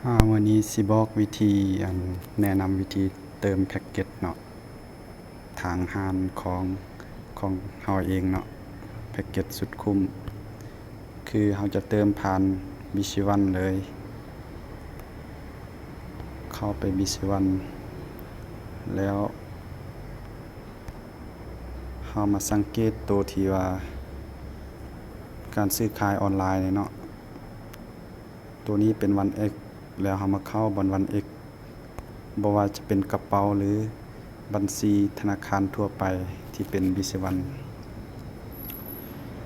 ອາ ມື້ນີ້ຊິບອກວິທີ ອັນ ແນະນຳວິທີເຕີມແພັກເກັດເນາະ ທາງຮ້ານຂອງ ຂອງເຮົາເອງເນາະ ແພັກເກັດສຸດຄຸ້ມ ຄືເຮົາຈະເຕີມຜ່ານ BCOne ເລີຍ. ເຂົ້າໄປ BCOne ແລ້ວ ເຮົາມາສັງເກດໂຕທີ່ວ່າ ການຊື້ຂາຍອອນລາຍນີ້ເນາະ ໂຕນີ້ເປັນວັນເອັກ ແລ້ວເຮົາມາເຂົ້າບ່ອນວັນເອັກ ບໍ່ວ່າຈະເປັນກະເປົາ ຫຼື ບັນຊີທະນາຄານທົ່ວໄປທີ່ເປັນ BCOne.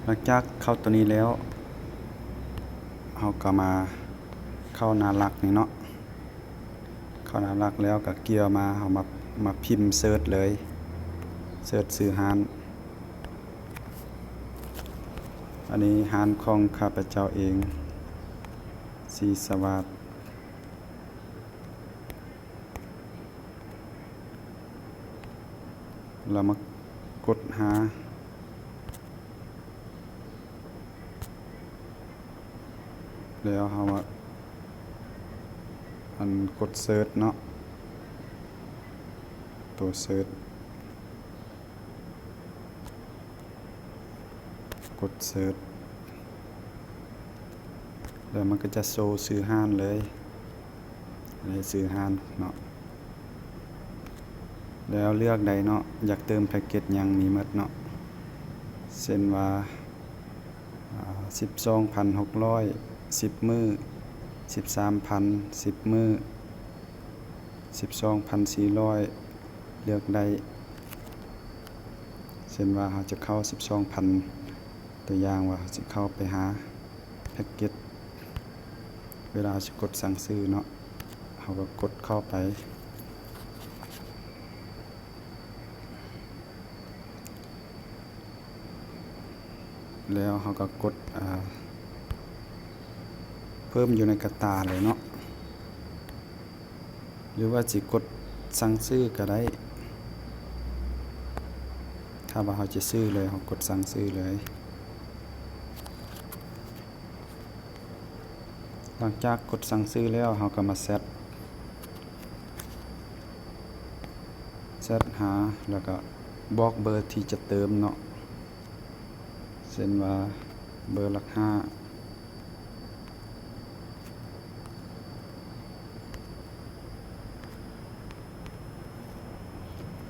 ຫຼັງຈາກເຂົ້າໂຕນີ້ແລ້ວ ເຮົາກໍມາເຂົ້າໜ້າຫຼັກນີ້ເນາະ. ເຂົ້າໜ້າຫຼັກແລ້ວກໍເກຍມາ ເຮົາມາ ມາພິມເສີດເລີຍ ເສີດຊື່ຮ້ານ. ອັນນີ້ຮ້ານຂອງຂ້າພະເຈົ້າເອງ ສີສະຫວາດ. ແລ້ວມາກົດຫາ ແລ້ວເຮົາ ອັນ ກົດເສີດເນາະ ໂຕເສີດ ກົດເສີດ ແລ້ວມັນກໍຈະໂຊຊື່ຮ້ານເລີຍ. ໃນຊື່ຮ້ານເນາະ ແລ້ວເລືອກໄດ້ເນາະ ຢາກເຕີມແພັກເກັດຫຍັງມີໝົດເນາະ ເຊັ່ນວ່າ ອາ ສິບສອງພັນຫົກຮ້ອຍ ສິບມື້ ສິບສາມພັນ ສິບມື້ ສິບສອງພັນສີ່ຮ້ອຍ ເລືອກໄດ້ ເຊັ່ນວ່າເຮົາຈະເຂົ້າສິບສອງພັນ ຕົວຢ່າງວ່າເຮົາຊິເຂົ້າໄປຫາ ແພັກເກັດ ເວລາເຮົາຊິກົດສັ່ງຊື້ເນາະ ເຮົາກໍກົດເຂົ້າໄປ ແລ້ວເຮົາກໍກົດ ອາ ເພີ່ມຢູ່ໃນກະຕ່າເລີຍເນາະ. ຫຼືວ່າຊິກົດສັ່ງຊື້ກໍໄດ້ ຖ້າວ່າເຮົາຈະຊື້ເລີຍ ເຮົາກົດສັ່ງຊື້ເລີຍ. ຫຼັງຈາກກົດສັ່ງຊື້ແລ້ວ ເຮົາກໍມາແຊັດ ແຊັດຫາ ແລ້ວກໍບອກເບີທີ່ຈະເຕີມເນາະ ເຊັ່ນວ່າເບີຫຼັກຫ້າ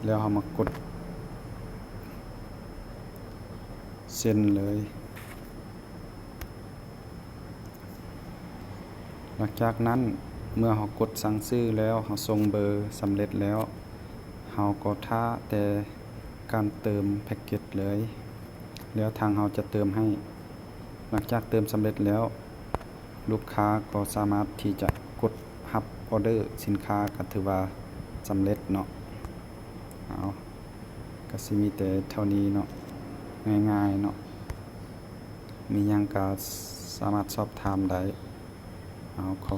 ແລ້ວເຮົາມາກົດເຊັນເລີຍ. ຫຼັງຈາກນັ້ນ ເມື່ອເຮົາກົດສັ່ງຊື້ແລ້ວ ເຮົາສົ່ງເບີສຳເລັດແລ້ວ ເຮົາກໍຖ້າແຕ່ການເຕີມແພັກເກັດເລີຍ ແລ້ວທາງເຮົາຈະເຕີມໃຫ້. ຫຼັງຈາກເຕີມສຳເລັດແລ້ວ ລູກຄ້າກໍສາມາດທີ່ຈະກົດຮັບອໍເດີສິນຄ້າ ກໍຖືວ່າສຳເລັດເນາະ. ເອົາ ກໍຊິມີແຕ່ເທົ່ານີ້ເນາະ ງ່າຍໆເນາະ ມີຫຍັງກໍສາມາດສອບຖາມໄດ້. ເອົາ ຂໍ